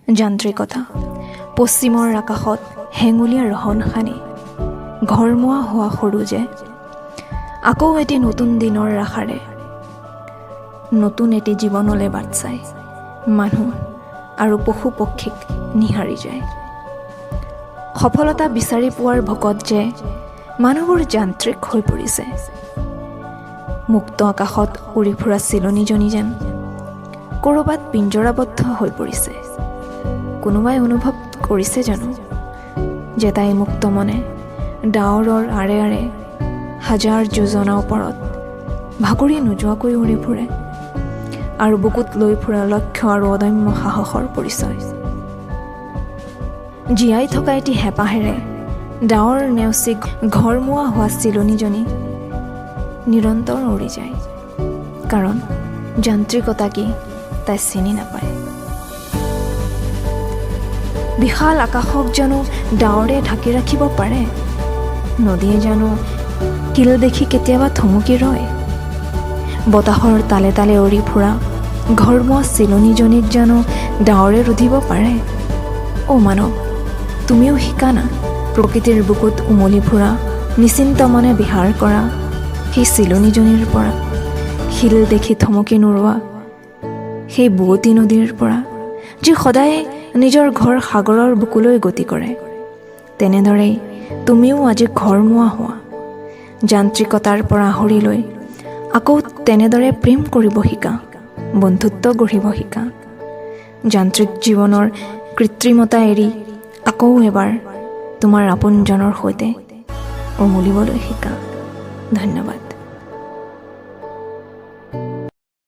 যান্ত্ৰিকতা। পশ্চিমৰ আকাশত হেঙুলীয়া ৰহণ সানি ঘৰমুৱা হোৱা সূৰুযে আকৌ এটি নতুন দিনৰ আশাৰে নতুন এটি জীৱনলৈ বাট চাই মানুহ আৰু পশু পক্ষীক নিহাৰি যায়। সফলতা বিচাৰি পোৱাৰ ভোকত যে মানুহবোৰ যান্ত্ৰিক হৈ পৰিছে, মুক্ত আকাশত উৰি ফুৰা চিলনীজনী যেন ক'ৰবাত পিঞ্জৰাবদ্ধ হৈ পৰিছে। কোনোবাই অনুভৱ কৰিছে জানো যে তাই মুক্ত মনে ডাৱৰৰ আঁৰে আঁৰে হাজাৰ যোজনা ওপৰত ভাগৰি নোযোৱাকৈ উৰি ফুৰে আৰু বুকুত লৈ ফুৰা লক্ষ্য আৰু অদম্য সাহসৰ পৰিচয়। জীয়াই থকা এটি হেঁপাহেৰে ডাৱৰ নেওচি ঘৰমুৱা হোৱা চিলনীজনী নিৰন্তৰ উৰি যায়, কাৰণ যান্ত্ৰিকতা কি তাই চিনি নাপায়। বিশাল আকাশক জানো ডাৱৰে ঢাকি ৰাখিব পাৰে? নদীয়ে জানো শিল দেখি কেতিয়াবা থমকি ৰয়? বতাহৰ তালে তালে উৰি ফুৰা ঘৰমুৱা চিলনীজনীক জানো ডাৱৰে ৰুধিব পাৰে? অ' মানৱ, তুমিও শিকা না প্ৰকৃতিৰ বুকুত উমলি ফুৰা, নিশ্চিন্ত মনে বিহাৰ কৰা সেই চিলনীজনীৰ পৰা, শিল দেখি থমকি নোৰোৱা সেই বোৱতী নদীৰ পৰা, যি সদায় নিজৰ ঘৰ সাগৰৰ বুকুলৈ গতি কৰে। তেনেদৰেই তুমিও আজি ঘৰমুৱা হোৱা, যান্ত্ৰিকতাৰ পৰা আহৰি লৈ আকৌ তেনেদৰে প্ৰেম কৰিব শিকা, বন্ধুত্ব গঢ়িব শিকা। যান্ত্ৰিক জীৱনৰ কৃত্ৰিমতা এৰি আকৌ এবাৰ তোমাৰ আপোনজনৰ সৈতে উমলিবলৈ শিকা। ধন্যবাদ।